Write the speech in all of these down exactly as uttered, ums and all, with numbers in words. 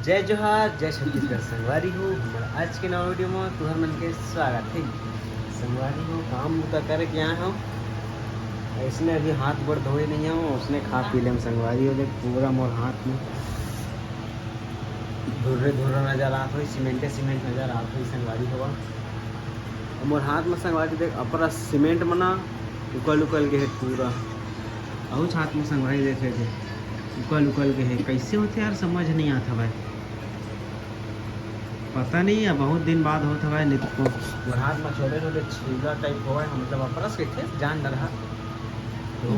जय जोहार, जय छत्तीसगढ़ संगवारी हो। हमर आज के नवा वीडियो में तुहर मन के स्वागत है। संगवारी हो, काम बुता करे के आए हूँ, ऐसने अभी हाथ गोड़ धोए नहीं हूँ, उसने खा पी लेम संगवारी हो। देख, पूरा मोर हाथ में धुर्रे धुर्रा नजर आत होई, सीमेंटे सीमेंट नजर आत होई संगवारी हो। मोर हाथ में संगवारी देख, अपरा सीमेंट मना उकल उकल के है पूरा। अहुच हाथ में संगवारी देखे थे, उकल उकल के है। कैसे होते यार, समझ नहीं आता भाई, पता नहीं है, बहुत दिन बाद होत हवय। नहीं तो मोर हाथ में छोटे छोटे छीला टाइप होवय, मतलब अपरस के थे जान डरहा। तो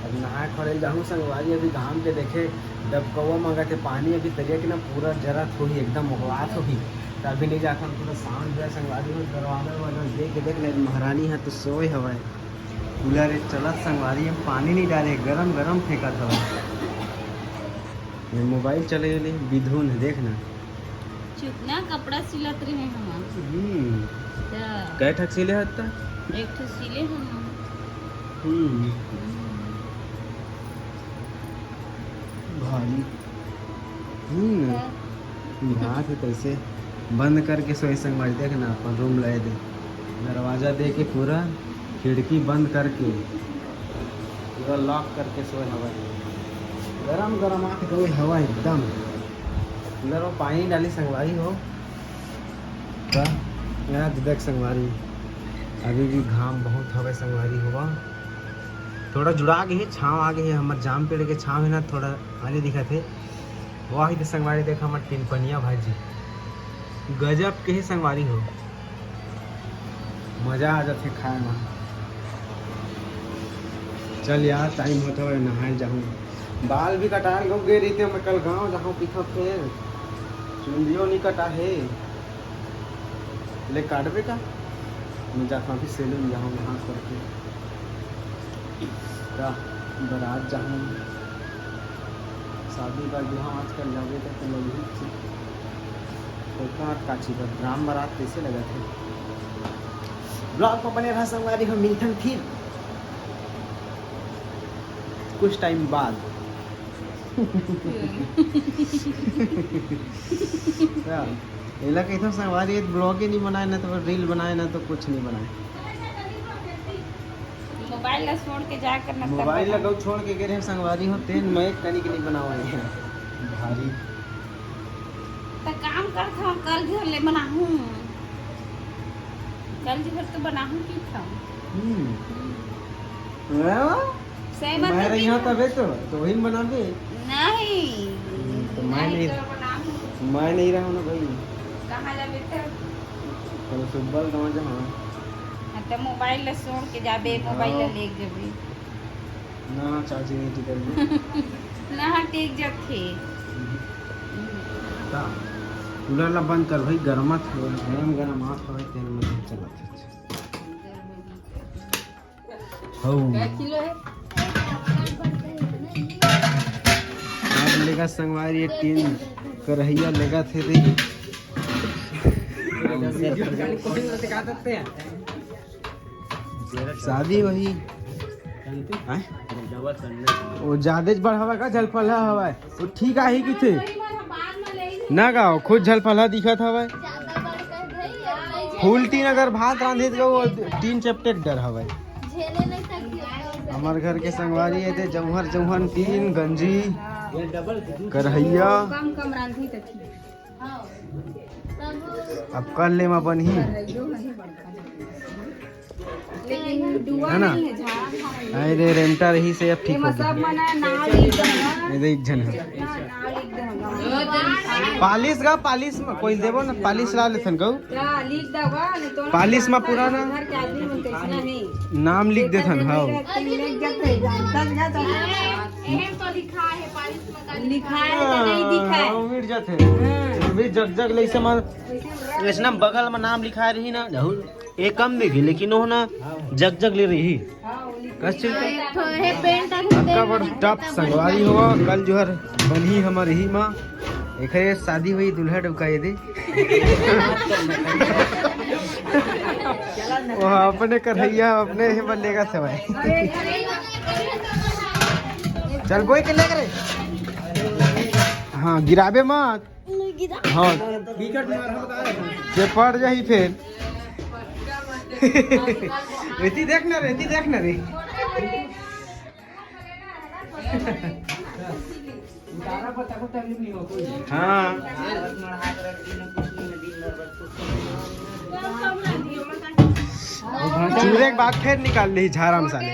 अब नहाए खोले जाहूँ संगवारी, अभी घाम के देखे डबकवा मंगा के पानी अभी तरिया के ना पूरा जरत होही, एकदम उगलात होही। तो अभी नहीं जाथन, पूरा सांझ हो जाए संगवारी हो। दरवाजा वरवाजा देख के देख ले, महारानी है तो सोए हवय। कूलर एक चलत संगवारी, हम पानी नहीं डाले, गरम गरम फेंकत हवय। ये मोबाइल चले ले बिधुन है, देख ना। चुप ना, कपड़ा सिलत रहे हम। हम्म। तो कै ठक सिले हत्ता? एक ठो सिले हम। हम्म। हम्म। भारी। हम्म। हाँ। यहाँ से कैसे बंद करके सोए संगवारी, देख ना, अपन रूम लाए दे, दरवाजा दे के पूरा खिड़की बंद करके पूरा लॉक करके सोए हवा। गरम गरम आके गए हवा एकदम। अंदर वो पानी डाली संगवारी हो। का? यहाँ तो देख संगवारी, अभी भी घाम बहुत हवे संगवारी होवा। थोड़ा जुड़ा गे हे, छाँव आ गे हे, हमर जाम पेड़ के छाँव हे ना, थोड़ा आने दिखत हे। वाह, इधर संगवारी देख हमर टिनपनिया भाजी, गजब के हे संगवारी हो, मजा आ जाथे खाए में। चल यार, टाइम होत हवय, नहाए जाहूँ। बाल भी कटाए गे रहिते, मैं कल गाँव जाहूँ, पीछा फेर चुंदियो नहीं कटा हे। ले काटबे का? मैं जाता हूँ अभी सैलून, जाहूँ नहा करके। का बारात जाहूँ, शादी का बिहाव आजकल जाबे तो, तो लगही च। तो का काची बर ड्राम बारात कैसे लगा थे? ब्लॉग पर बने रहा संगवारी हो, मिलथन फिर कुछ टाइम बाद। का? एला कहिथन संगवारी, ब्लॉग ही नहीं बनाए ना, तो रील बनाए ना, तो कुछ नहीं बनाए। मोबाइल ला छोड़ के जाकर ना मोबाइल ला गऊ छोड़ के गे रहे संगवारी हो, तेन मैं कनिक नहीं बनावे हे। भारी। त काम करत हव, कल घर ले बनाहूँ, कल घर तो बनाहूँ की था। हम्म। हाँ? सही बात मैं है रही कि हूँ तबे तो, तो वही बनाबे। नहीं। हम्म, तो मैं नहीं, नहीं, तो बनाहूँ। मैं नहीं रहा ना भाई। कहाँ जाबे तो? कल सुब्बल गाँव जहाँ। हाँ, तो मोबाइल ला छोड़ के जाबे, मोबाइल ला हाँ। ले जाबे। ना, चाची नहीं टिकल। ना, टिक जाथे। का? कूलर ला बंद कर भाई, गरमात हे, गरम गरम आत हवे, तेल में चलत हे। हौ। कै किलो हे? आज लेगा संगवारी ये टीन करहिया लेगा थे रे। शादी वही। हैं? वो जादेच बड़ हवा का, झलफलहा हवा। वो ठीक आही किथे? ना गाओ, खुद झलफलहा दिखत हवय। फुल टीन अगर भात रांधित गो, वो टीन चपटे के डर हवय। हमर घर के संगवारी हे ते जौहर जौहन टीन, गंजी, करहैया। कम कम रांधी त ठीक। अब कर ले मा बनही। लेकिन दुआ है ना? नहीं है, झाड़ा खाए। अरे रेमटा रही से अब ठीक हो गया। सब मना नाव लिख दो ना। ये देख एक झन है। ना, नाव लिख दो ना। पालिश गा, पालिश में कोई देबो ना, पालिश ला लेथन गऊ। क्या लिख दो गा, नहीं तो पालिश में पूरा ना घर के आदमी मन कैसे नहीं। नाम लिख देथन, हाँ। लिख जाते हैं, जानता नहीं जाता। एहन तो लिखा है, पालिश में का लिखा है तो नहीं दिखा है। हाँ, मिट जाते हैं। हाँ। अभी जग जग ले से मन, ऐसना बगल में नाम लिखा रही ना, राहुल। ए कम दिखी, लेकिन वो ना जग जग ले रही। कस चिंता? एक ठो हे पेंट अभी अक्का बड़ टप संगवारी हो, कल जो हर बनही हमर ही माँ, एखरे शादी हुई, दूल्हा डुका ये दे। वो अपने करहैया, अपने ही बन लेगा सवाई। चल बोई के ले करे। हाँ, गिराबे मत। हाँ, विकेट मार, हम बता रहे हैं। जे पड़ जाही फिर। एती देख ना रे, एती देख ना रे। हाँ। चूरे के बाद फेर निकाल ली झारा मसाले।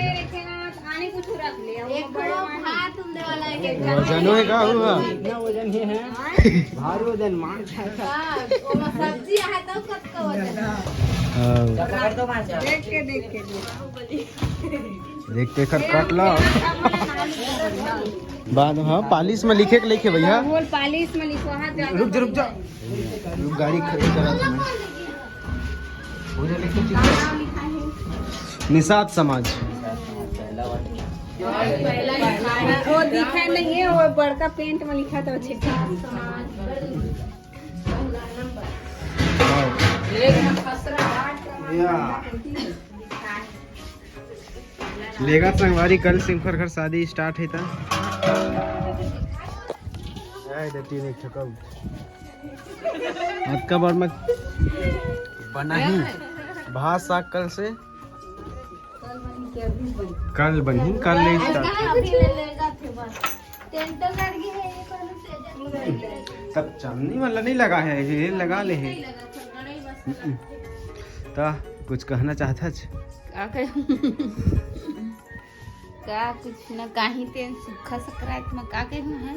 आने कुछ रख ले, वो एक बड़े ठो वाले। भात उंदे वाला है, एक वजन होए का हुआ? इतना वजन ही है। हाँ। भारी वजन मान खाए का। हाँ, वो सब्जी है तब कब का वजन? हाँ। देख के, देख के, देख। देख के खर काट ला। बाद में, हाँ, पालिश में लिखे के लिखे भैया। बोल, पालिश में लिखो, हाँ, ज्यादा रुक जा, रुक जा। रुक, गाड़ी खड़ी करा था मैं। निषाद समाज। वो दिखा नहीं है, वो बड़का पेंट में लिखा था, वो छिपा। या। लेगा संगवारी, कल से उनकर घर शादी स्टार्ट है ता। आए दे तीन एक ठकल। अतका बार मत बना ही। भात साग कल से। कल बनही, कल ले स्टार्ट। तब चांदनी वाला नहीं लगा है, ये लगा ले है। हम्म। ता कुछ कहना चाहत हच? का कह-, का कुछ न, काहीं तेन सुक्खा सकरात में का कहूँ है?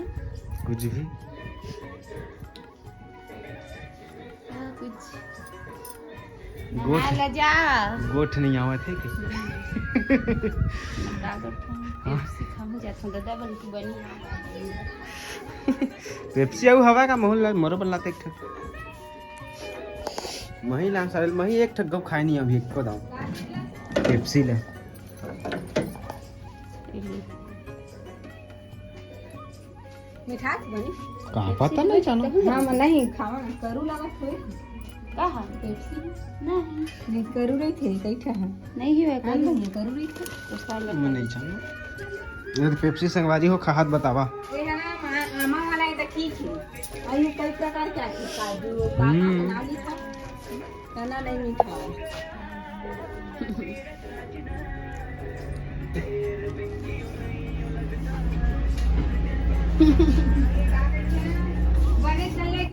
कुछ भी। का कुछ गोठ, नहा ल जा। गोठ नहीं आवत है कि? का करथन? हाँ। पेप्सी खाहूँ जाथन, दादा बन की बनी। पेप्सी अउ हवा का महूल ला, मोरो बन लाते एक ठक। मही लान सारे, मही एक ठक गो खाए नहीं अभी एको दाम। पेप्सी ले। मिठास बनी। का पता नहीं जानो। हाँ, मैं नहीं खावा, करू लगा थोड़ी। का है? पेप्सी? नहीं। नहीं, करू नहीं थे, कई ठा है। नहीं हुआ, हाँ, करू। नहीं, करू नहीं थे। तो साल मैं नहीं जानो। ये तो पेप्सी संगवारी हो, खाहत बतावा। ये है ना, मा-, आमा वाला है तो ठीक है। और ये कई प्रकार के आते हैं, काजू, बादाम, हम्म। बना ली था। तना नहीं मीठा है। बने चले।